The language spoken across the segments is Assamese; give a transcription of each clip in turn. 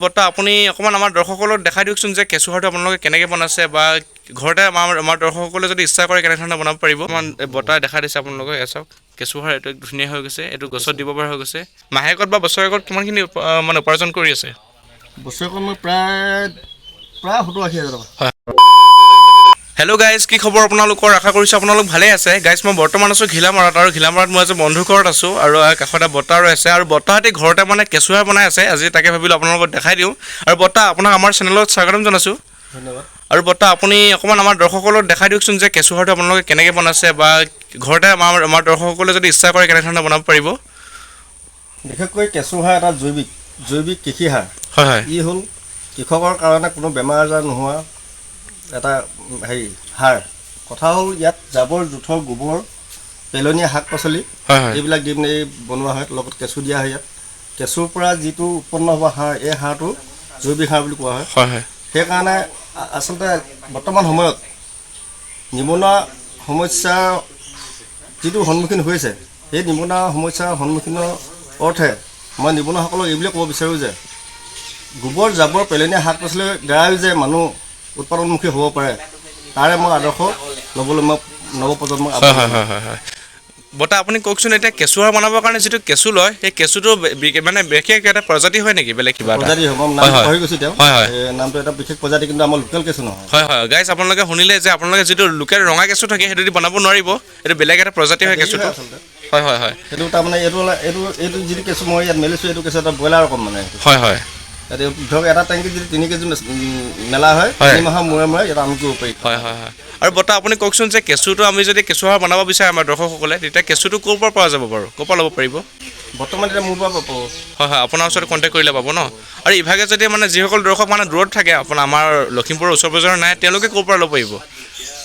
বৰ্তা, আপুনি অকণমান আমাৰ দৰ্শকসকলক দেখাই দিয়কচোন যে কেঁচুসাৰটো আপোনালোকে কেনেকৈ বনাইছে বা ঘৰতে আমাৰ দৰ্শকসকলে যদি ইচ্ছা কৰে কেনেধৰণে বনাব পাৰিব। অকণমান বৰ্তাই দেখাই দিছে আপোনালোকক। এয়া চাওক, কেঁচুসাৰ এইটো ধুনীয়া হৈ গৈছে, এইটো গছত দিব পৰা হৈ গৈছে। মাহেকত বা বছৰেকত কিমানখিনি মানে উপাৰ্জন কৰি আছে? বছৰেকত মই প্ৰায় 70-80 হাজাৰ টকা। হয়। হেল্ল' গাইজ, কি খবৰ আপোনালোকৰ? আশা কৰিছোঁ আপোনালোক ভালেই আছে। গাইজ, মই বৰ্তমান আছোঁ ঘিলামৰাত আৰু ঘিলামৰাত মই আজি বন্ধুৰ ঘৰত আছোঁ আৰু কাষতে বৰ্তা ৰৈ আছে আৰু বৰ্তাহঁতে ঘৰতে মানে কেঁচুসাৰ বনাই আছে। আজি তাকে ভাবিলোঁ আপোনালোকক দেখাই দিওঁ। আৰু বৰ্তা, আপোনাক আমাৰ চেনেলত স্বাগতম জনাইছোঁ। ধন্যবাদ। আৰু বৰ্তা, আপুনি অকণমান আমাৰ দৰ্শকসকলক দেখাই দিয়কচোন যে কেঁচুসাৰটো আপোনালোকে কেনেকৈ বনাইছে বা ঘৰতে আমাৰ দৰ্শকসকলে যদি ইচ্ছা কৰে কেনেধৰণে বনাব পাৰিব। বিশেষকৈ কেঁচুসাৰ এটা জৈৱিক কৃষি সাৰ। হয় হয়। ই হ'ল কৃষকৰ কাৰণে কোনো বেমাৰ আজাৰ নোহোৱা এটা হেৰি সাৰ। কথা হ'ল ইয়াত জাবৰ জোঁথৰ, গোবৰ, পেলনীয়া শাক পাচলি হয় হয় এইবিলাক দি পিনে বনোৱা হয়, লগত কেঁচু দিয়া হয়। ইয়াত কেঁচুৰ পৰা যিটো উৎপন্ন হোৱা সাৰ, এই সাৰটো জৈৱিক সাৰ বুলি কোৱা হয়। হয় হয়। সেইকাৰণে আচলতে বৰ্তমান সময়ত নিবনুৱা সমস্যাৰ যিটো সন্মুখীন হৈছে, সেই নিবনুৱা সমস্যাৰ সন্মুখীনৰ অৰ্থে মই নিবনুৱাসকলক এইবুলিয়ে ক'ব বিচাৰোঁ যে গোবৰ, জাবৰ, পেলনীয়া শাক পাচলিৰ দ্বাৰাও যে মানুহ উৎপাদনমুখী হ'ব পাৰে, তাৰে মই আদৰ্শ ল'বলৈ মই নৱপ্ৰজন্মক হয় হয় হয় হয় হয়। বৰ্তা, আপুনি কওকচোন, এতিয়া কেঁচুসাৰ বনাবৰ কাৰণে যিটো কেঁচু লয়, সেই কেঁচুটো মানে বিশেষ এটা প্ৰজাতি হয় নেকি, বেলেগ কিবা এটা? প্ৰজাতি হ'ব, নামটো পাহৰি গৈছোঁ তেওঁ। হয় হয়। নামটো এটা বিশেষ প্ৰজাতি, কিন্তু আমাৰ লোকেল কেঁচু নহয়। হয় হয়। গাইজ, আপোনালোকে শুনিলে যে আপোনালোকে যিটো লোকেল ৰঙা কেঁচু থাকে সেইটো দি বনাব নোৱাৰিব, এইটো বেলেগ এটা প্ৰজাতি হয় কেঁচুটো। হয় হয় হয়। সেইটো তাৰমানে এইটো যিটো কেঁচু মই ইয়াত মেলিছোঁ, এইটো কেঁচু এটা ব্ৰইলাৰ ৰকম মানে। হয় হয়। ধৰক এটা টেংকিত যদি 3 কেজি মেলা হয়, 3 মাহৰ মূৰে মূৰে ইয়াত আন কৰিব পাৰি। হয় হয় হয়। আৰু বৰ্তা, আপুনি কওকচোন যে কেঁচুটো আমি যদি কেঁচুসাৰ বনাব বিচাৰে আমাৰ দৰ্শকসকলে, তেতিয়া কেঁচুটো ক'ৰ পৰা পোৱা যাব বাৰু, ক'ৰ পৰা ল'ব পাৰিব? বৰ্তমান এতিয়া মোৰ পৰা পাব। হয় হয়, আপোনাৰ ওচৰত কণ্টেক্ট কৰিলে পাব ন? আৰু ইভাগে যদি মানে যিসকল দৰ্শক মানে দূৰত থাকে, আপোনাৰ আমাৰ লখিমপুৰৰ ওচৰ পাজৰৰ নাই, তেওঁলোকে ক'ৰ পৰা ল'ব পাৰিব?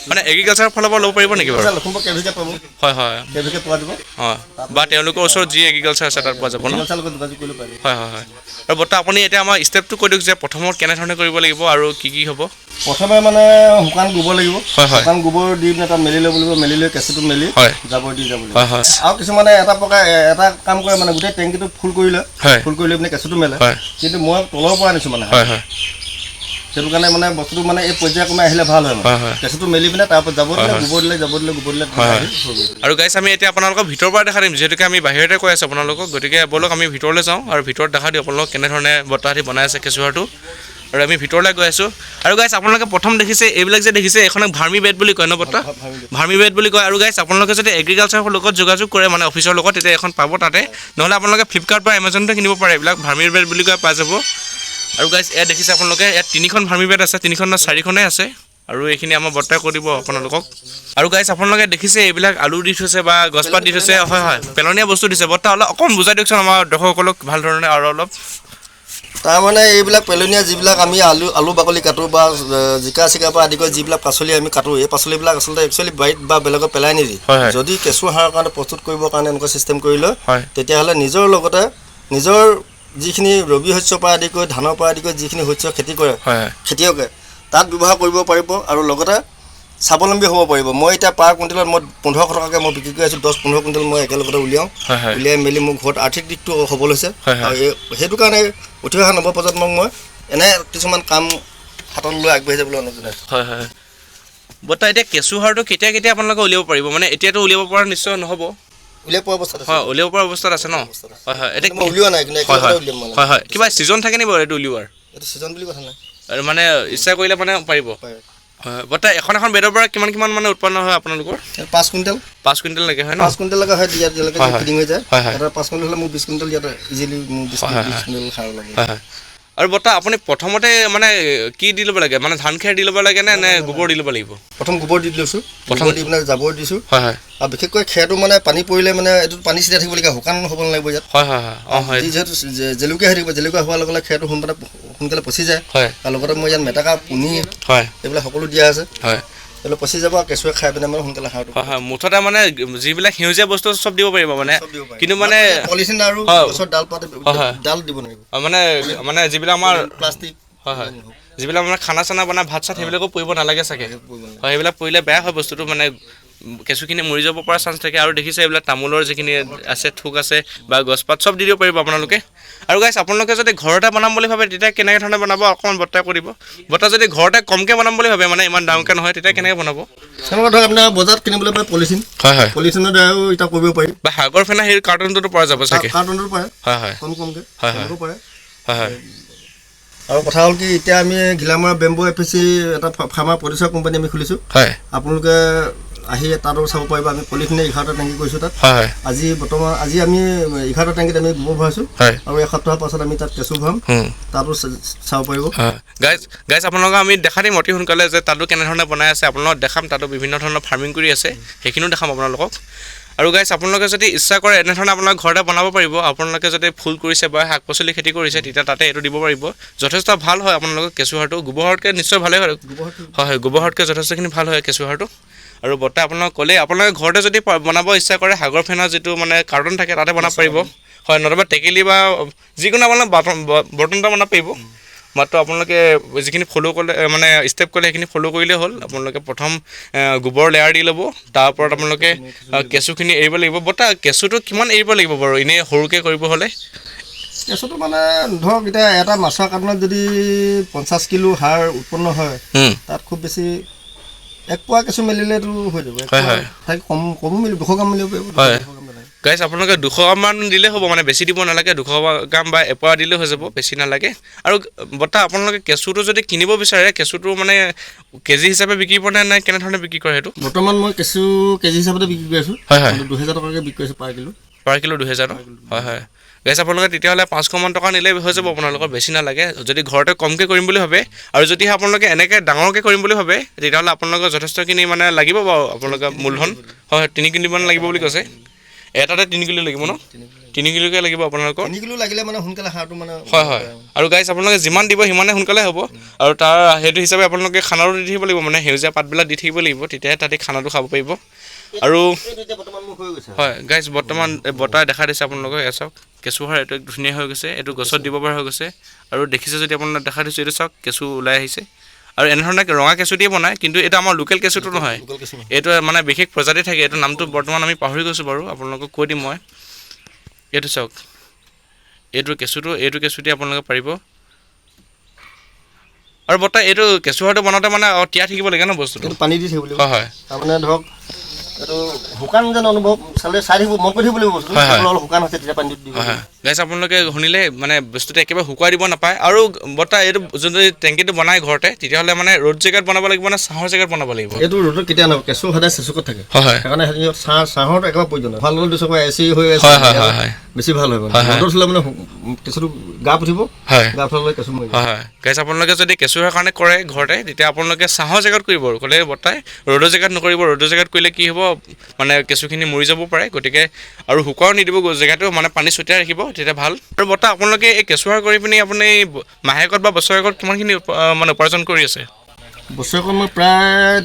মানে এগ্ৰিকালচাৰৰ ফালৰ পৰা ল'ব পাৰিব নেকি বাৰু? লখিমপুৰ কেভিকে পাব। হয় হয়। কেভিকে পোৱা যাব। হয়, বা তেওঁলোকৰ ওচৰত যি এগ্ৰিকালচাৰ আছে তাত পোৱা যাব ন? এগ্ৰিকালচাৰৰ লগত যোগাযোগ কৰিব পাৰিব। হয় হয় হয়। আৰু বৰ্তা, আপুনি এতিয়া আমাৰ ষ্টেপটো কৈ দিয়ক যে প্ৰথমত কেনেধৰণে কৰিব লাগিব আৰু কি কি হ'ব। প্ৰথমে মানে শুকান গোবৰ লাগিব। হয় হয়। শুকান গোবৰ দি পিনে তাত মেলি ল'ব লাগিব, মেলি লৈ কেঁচুটো মেলি জাবৰ দি যাব লাগিব। হয় হয়। আৰু কিছুমানে এটা প্ৰকাৰ এটা কাম কৰে, মানে গোটেই টেংকিটো ফুল কৰি লয়, ফুল কৰি লৈ পিনে কেঁচুটো মেলে। কিন্তু মই তলৰ পৰা আনিছোঁ মানে। হয় হয়। সেইটো কাৰণে মানে বস্তুটো মানে এই পৰ্যায়ক্ৰমে আহিলে ভাল হয় মানে। কেঁচুটো মেলি পিনে তাৰ ওপৰত জাবৰ দিলে, গোবৰ দিলে, জাবৰ দিলে, গোবৰ দিলে। আৰু গাইজ, আমি এতিয়া আপোনালোকক ভিতৰৰ পৰা দেখাই দিম, যিহেতুকে আমি বাহিৰতে কৈ আছোঁ আপোনালোকক। গতিকে ব'লক আমি ভিতৰলৈ যাওঁ আৰু ভিতৰত দেখাই দিওঁ আপোনালোকক কেনেধৰণে বৰ্তাহঁতি বনাই আছে কেঁচুসাৰটো। আৰু আমি ভিতৰলৈ গৈ আছোঁ। আৰু গাইজ, আপোনালোকে প্ৰথম দেখিছে এইবিলাক যে দেখিছে, এইখনক ভাৰ্মি বেড বুলি কয় ন বৰ্তা? ভাৰ্মি বেড বুলি কয়। আৰু গাইজ, আপোনালোকে যদি এগ্ৰিকালচাৰৰ লগত যোগাযোগ কৰে, মানে অফিচৰ লগত, তেতিয়া এখন পাব তাতে। নহ'লে আপোনালোকে ফ্লিপকাৰ্ট বা এমাজনতে কিনিব পাৰে, এইবিলাক ভাৰ্মি বেড বুলি কয়, পাই যাব। আৰু গাইজ, ইয়াত দেখিছে আপোনালোকে, ইয়াত 3খন ভাৰ্মি বেড আছে, 3খন না 4খনেই আছে। আৰু এইখিনি আমাৰ বৰ্তাই কৈ দিব আপোনালোকক। আৰু গাইজ, আপোনালোকে দেখিছে এইবিলাক আলু দি থৈছে বা গছপাত দি থৈছে। হয় হয়, পেলনীয়া বস্তু দিছে। বৰ্তা, অলপ অকণমান বুজাই দিয়কচোন আমাৰ দৰ্শকসকলক ভাল ধৰণে আৰু অলপ। তাৰমানে এইবিলাক পেলনীয়া যিবিলাক আমি আলু বাকলি কাটো বা জিকা চিকাৰ পৰা আদি কৰি যিবিলাক পাচলি আমি কাটো, এই পাচলিবিলাক আচলতে একচুৱেলি বাৰীত বা বেলেগত পেলাই নিদি যদি কেঁচু সাৰৰ কাৰণে প্ৰস্তুত কৰিবৰ কাৰণে এনেকুৱা ছিষ্টেম কৰি লয়, তেতিয়াহ'লে নিজৰ লগতে নিজৰ যিখিনি ৰবি শস্যৰ পৰা আদি কৰি ধানৰ পৰা আদি কৰি যিখিনি শস্য খেতি কৰে খেতিয়কে, তাত ব্যৱহাৰ কৰিব পাৰিব আৰু লগতে স্বাৱলম্বী হ'ব পাৰিব। মই এতিয়া পাৰ কুইণ্টেলত মই 1500 টকাকৈ মই বিক্ৰী কৰি আছোঁ। 10-15 কুইণ্টেল মই একেলগতে উলিয়াওঁ, উলিয়াই মেলি মোৰ ঘৰত আৰ্থিক দিশটো সবল হৈছে। আৰু সেইটো কাৰণে উঠি অহা নৱপ্ৰজন্মক মই এনে কিছুমান কাম হাতত লৈ আগবাঢ়ি যাবলৈ অনুৰোধ জনাইছোঁ। হয় হয়। বৰ্তা, এতিয়া কেঁচু সাৰটো কেতিয়া কেতিয়া আপোনালোকে উলিয়াব পাৰিব? মানে এতিয়াতো উলিয়াব পৰা নিশ্চয় নহ'ব। উলিয়াব পৰা অৱস্থাত আছে। হয়, উলিয়াব পৰা অৱস্থাত আছে ন? হয় হয়। এতিয়া উলিওৱা নাই, কিন্তু একেলগতে উলিয়াম মানে। হয় হয়। কিবা ছিজন থাকে নি বাৰু এইটো উলিওৱাৰ? এইটো ছিজন বুলি কথা নাই। আৰু মানে ইচ্ছা কৰিলে মানে পাৰিব। হয়। বৰ্তা, এখন এখন বেডৰ পৰা কিমান কিমান মানে উৎপন্ন হয় আপোনালোকৰ? 5 কুইণ্টেল। 5 কুইণ্টেল লাগে হয় ন? 5 কুইণ্টেল লগা হয়, ইয়াত যেনেকৈ ফিডিং হৈ যায়। এটা 5 কুইণ্টেল হ'লে মোৰ 20 কুইণ্টেল ইয়াত ইজিলি মোৰ 20 কুইণ্টেল সাৰ লাগে। হয় হয়। আৰু বৰ্তা, আপুনি প্ৰথমতে মানে কি দি ল'ব লাগে? মানে ধান খেৰ দি ল'ব লাগে নে গোবৰ দি ল'ব লাগিব? প্ৰথম গোবৰ দি লৈছোঁ, গোবৰ দি পিনে জাবৰ দিছোঁ। হয় হয়। আৰু বিশেষকৈ খেৰটো মানে পানী পৰিলে মানে এইটো পানী ছিটিয়াই থাকিবলগীয়া, শুকান হ'ব নালাগিব ইয়াত। হয় হয় হয়। অঁ হয়। যিহেতু জেলুকীয়া হৈ থাকিব, জেলুকীয়া হোৱাৰ লগে লগে খেৰটো সোনকালে পচি যায়। হয়। আৰু লগতে মই ইয়াত মেটেকা, পুনি, হয়, এইবিলাক সকলো দিয়া আছে। হয়। এইবিলাক পচি যাব আৰু কেঁচুৱে খাই পিনে মানে সোনকালে সাৰটো। হয় হয়। মুঠতে মানে যিবিলাক সেউজীয়া বস্তু চব দিব পাৰিব মানে, কিন্তু মানে পলিথিন আৰু গছৰ ডাল পাত ডাল দিব নোৱাৰিব। মানে মানে যিবিলাক আমাৰ প্লাষ্টিক, হয় হয়, যিবিলাক মানে খানা চানা বনাই ভাত চাত সেইবিলাকো পৰিব নালাগে চাগে। হয়, সেইবিলাক পৰিলে বেয়া হয় বস্তুটো, মানে কেঁচুখিনি মৰি যাব পৰা চান্স থাকে। আৰু দেখিছে এইবিলাক তামোলৰ যিখিনি আছে, থোক আছে বা গছপাত চব দি দিব পাৰিব আপোনালোকে। আৰু গাইছ, আপোনালোকে যদি ঘৰতে বনাম বুলি ভাবে তেতিয়া কেনেকৈ ধৰণে বনাব অকণমান বৰ্তাই কৈ দিব। বৰ্তা, যদি ঘৰতে কমকৈ বনাম বুলি ভাবে, মানে ইমান ডাঙৰকৈ নহয়, তেতিয়া কেনেকৈ বনাব? তেনেকুৱা ধৰক আপোনাৰ বজাৰত কিনিবলৈ পায় পলিথিন। হয় হয় পলিথিনৰ দ্বাৰাও এতিয়া কৰিব পাৰি। বা সাগৰ ফেনা সেই কাৰ্টনটোতো পৰা যাব চাগে। কাৰ্টনটো পাৰে। হয় হয় কম কমকৈ হয়, হয়। তেনেকৈ পাৰে। হয় হয় আৰু কথা হ'ল কি, এতিয়া আমি Ghilamara bamboo F S C এটা ফাৰ্মাৰ প্ৰডিউচাৰ কোম্পানী আমি খুলিছোঁ। আপোনালোকে আহি তাতো চাব পাৰিব। আমি পলিথিনে 11টা টেংকি কৰিছোঁ তাত। হয় হয় আজি বৰ্তমান আজি আমি 11টা টেংকিত আমি গোবৰ ভৰাইছোঁ আৰু এসপ্তাহৰ পাছত আমি তাত কেঁচু ভৰাম। তাতো চাব পাৰিব। গাইজ গাইজ আপোনালোকক আমি দেখাই দিম অতি সোনকালে যে তাতো কেনেধৰণে বনাই আছে, আপোনালোকক দেখাম। তাতো বিভিন্ন ধৰণৰ ফাৰ্মিং কৰি আছে, সেইখিনিও দেখাম আপোনালোকক। আৰু গাইজ, আপোনালোকে যদি ইচ্ছা কৰে এনেধৰণে আপোনালোকে ঘৰতে বনাব পাৰিব। আপোনালোকে যদি ফুল কৰিছে বা শাক পাচলি খেতি কৰিছে, তেতিয়া তাতে এইটো দিব পাৰিব। যথেষ্ট ভাল হয় আপোনালোকৰ কেঁচু সাৰটো, গোবৰ সাৰতকৈ নিশ্চয় ভালেই হয়। হয় হয় গোবৰ সাৰতকৈ যথেষ্টখিনি ভাল হয় কেঁচু সাৰটো। আৰু বৰ্তাই আপোনালোকক ক'লেই, আপোনালোকে ঘৰতে যদি বনাব ইচ্ছা কৰে, সাগৰ ফেনা যিটো মানে কাৰ্টন থাকে তাতে বনাব পাৰিব। হয়, নতুবা টেকেলি বা যিকোনো আপোনালোকে বৰ্তন এটা বনাব পাৰিব। মাত্ৰ আপোনালোকে যিখিনি ফ'ল' কৰিলে, মানে ষ্টেপ ক'লে, সেইখিনি ফ'ল' কৰিলেই হ'ল। আপোনালোকে প্ৰথম গোবৰ লেয়াৰ দি ল'ব, তাৰ ওপৰত আপোনালোকে কেঁচুখিনি এৰিব লাগিব। বৰ্তা, কেঁচুটো কিমান এৰিব লাগিব বাৰু এনেই সৰুকৈ কৰিব হ'লে? কেঁচুটো মানে ধৰক এতিয়া এটা মাছৰ কাৰ্টনত যদি 50 কিলো সাৰ উৎপন্ন হয়, তাত খুব বেছি এক পোৱা কেঁচু মেলিলেতো হৈ যাব। এক পোৱা ঠাইত কম কমো মেলিব, 200 গ্ৰাম মেলিব পাৰিব। 200 গ্ৰাম নালাগে। গাইজ, আপোনালোকে 200 গ্ৰামমান দিলেই হ'ব, মানে বেছি দিব নালাগে। 200 গ্ৰাম বা এপোৱা দিলেই হৈ যাব, বেছি নালাগে। আৰু বৰ্তা, আপোনালোকে কেঁচুটো যদি কিনিব বিচাৰে, কেঁচুটো মানে কেজি হিচাপে বিক্ৰী কৰে নে কেনেধৰণে বিক্ৰী কৰে সেইটো? বৰ্তমান মই কেঁচু কেজি হিচাপতে বিক্ৰী কৰি আছোঁ। হয় হয় 2000 টকাকৈ বিক্ৰী কৰিছোঁ পাৰ কিলো। পাৰ কিলো 2000 ন? হয় হয় গাইজ, আপোনালোকে তেতিয়াহ'লে 500মান টকা নিলে হৈ যাব আপোনালোকৰ, বেছি নালাগে যদি ঘৰতে কমকৈ কৰিম বুলি ভাবে। আৰু যদিহে আপোনালোকে এনেকৈ ডাঙৰকৈ কৰিম বুলি ভাবে, তেতিয়াহ'লে আপোনালোকৰ যথেষ্টখিনি মানে লাগিব বাৰু আপোনালোকৰ মূলধন। হয় হয় 3 কিলোমান লাগিব বুলি কৈছে। এটাতে 3 কিলো লাগিব ন? 3 কিলোকৈ লাগিব আপোনালোকৰ। 3 কিলো লাগিলে মানে সোনকালে সাৰটো মানে হয় হয় আৰু গাইজ, আপোনালোকে যিমান দিব সিমানে সোনকালে হ'ব। আৰু তাৰ সেইটো হিচাপে আপোনালোকে খানাটো দি থাকিব লাগিব, মানে সেউজীয়া পাতবিলাক দি থাকিব লাগিব, তেতিয়াহে তাতে খানাটো খাব পাৰিব। আৰু এইটো এতিয়া বৰ্তমান মোৰ হৈ গৈছে। হয় গাইজ, বৰ্তমান এই বৰ্তাই দেখাই দিছে আপোনালোকক, এয়া চাওক কেঁচু সাৰ, এইটো ধুনীয়া হৈ গৈছে, এইটো গছত দিব পৰা হৈ গৈছে। আৰু দেখিছে যদি আপোনালোক, দেখাই দিছোঁ, এইটো চাওক কেঁচু ওলাই আহিছে। আৰু এনেধৰণে ৰঙা কেঁচু দিয়ে বনায়, কিন্তু এইটো আমাৰ লোকেল কেঁচুটো নহয়। লোকেল কেঁচু নহয়। এইটো মানে বিশেষ প্ৰজাতি থাকে, এইটো নামটো বৰ্তমান আমি পাহৰি গৈছোঁ বাৰু, আপোনালোকক কৈ দিম মই। এইটো চাওক, এইটো কেঁচুটো, এইটো কেঁচু দি আপোনালোকে পাৰিব। আৰু বৰ্তা, এইটো কেঁচু সাৰটো বনাওঁতে মানে তিয়াই থাকিব লাগে ন বস্তুটো? এইটো পানী দি থাকিব লাগিব। হয় হয় তাৰমানে ধৰক এইটো শুকান যেন অনুভৱ চালে চাই থাকিব, মন কৰি থাকিব লাগিব বস্তুটো। হয়, হয়। অলপ শুকান হৈছে তেতিয়া পানীটো দিব। হয় হয় গাইজ, আপোনালোকে শুনিলে, মানে বস্তুটো একেবাৰে শুকুৱাই দিব নাপায়। আৰু বৰ্তা, এইটো যোনটো টেংকিটো বনাই ঘৰতে, তেতিয়াহ'লে মানে ৰ'দ জেগাত বনাব লাগিব নে ছাঁহৰ জেগাত বনাব লাগিব? এইটো ৰ'দত কেতিয়া নহ'ব, কেঁচু সদায় চেচুকত থাকে। হয় হয় সেইকাৰণে ছাঁ ছাঁহত একেবাৰে প্ৰয়োজন হয়। ভাল দিছোঁ এ চি হৈ আছে। হয় হয় হয় হয় বেছি ভাল হয় মানে। হয়, হয়। ৰ'দত থ'লে মানে কেঁচুটো গা ফুটিব। গা ফুটালে কেঁচু মৰি যায়। হয় হয় গাইজ, আপোনালোকে যদি কেঁচুৰ কাৰণে কৰে ঘৰতে, তেতিয়া আপোনালোকে ছাঁহৰ জেগাত কৰিব আৰু ক'লে বৰ্তাই, ৰ'দৰ জেগাত নকৰিব। ৰ'দৰ জেগাত কৰিলে কি হ'ব, মানে কেঁচুখিনি মৰি যাব পাৰে। গতিকে আৰু শুকুৱাও নিদিব জেগাটো, মানে পানী ছটিয়াই ৰাখিব, তেতিয়া ভাল। আৰু বৰ্তা, আপোনালোকে এই কেঁচু সাৰ কৰি পিনি আপুনি মাহেকত বা বছৰেকত কিমানখিনি মানে উপাৰ্জন কৰি আছে? বছৰেকত মই প্ৰায়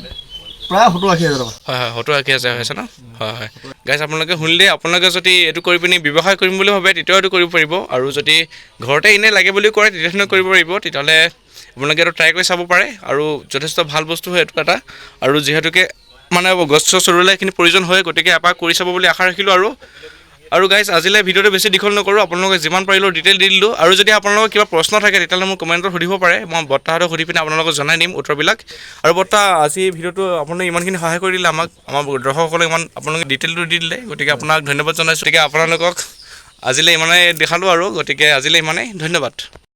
প্ৰায় 70-80 হাজাৰ টকা। হয় হয় 70-80 হাজাৰ হৈছে ন? হয় হয় গাইজ, আপোনালোকে শুনিলে, আপোনালোকে যদি এইটো কৰি পিনি ব্যৱসায় কৰিম বুলি ভাবে, তেতিয়াও এইটো কৰিব পাৰিব। আৰু যদি ঘৰতে এনেই লাগে বুলিও কৰে, তেতিয়া কৰিব পাৰিব। তেতিয়াহ'লে আপোনালোকে এইটো ট্ৰাই কৰি চাব পাৰে। আৰু যথেষ্ট ভাল বস্তু হয় এইটো এটা। আৰু যিহেতুকে মানে গছ চছ ৰুলে এইখিনি প্ৰয়োজন হয়, গতিকে এপাক কৰি চাব বুলি আশা ৰাখিলোঁ। আৰু আৰু গাইজ, আজিলৈ ভিডিঅ'টো বেছি দীঘল নকৰোঁ, আপোনালোকে যিমান পাৰিলেও ডিটেইল দি দিলোঁ। আৰু যদি আপোনালোকৰ কিবা প্ৰশ্ন থাকে, তেতিয়াহ'লে মোক কমেণ্টত সুধিব পাৰে, মই বৰ্তাহঁতক সুধি পিনে আপোনালোকক জনাই দিম উত্তৰবিলাক। আৰু বৰ্তা, আজি ভিডিঅ'টো আপোনালোকে ইমানখিনি সহায় কৰি দিলে আমাক, আমাৰ দৰ্শকসকলক ইমান আপোনালোকে ডিটেইলটো দি দিলে, গতিকে আপোনাক ধন্যবাদ জনাইছোঁ। গতিকে আপোনালোকক আজিলৈ ইমানেই দেখালোঁ আৰু গতিকে আজিলৈ ইমানেই, ধন্যবাদ।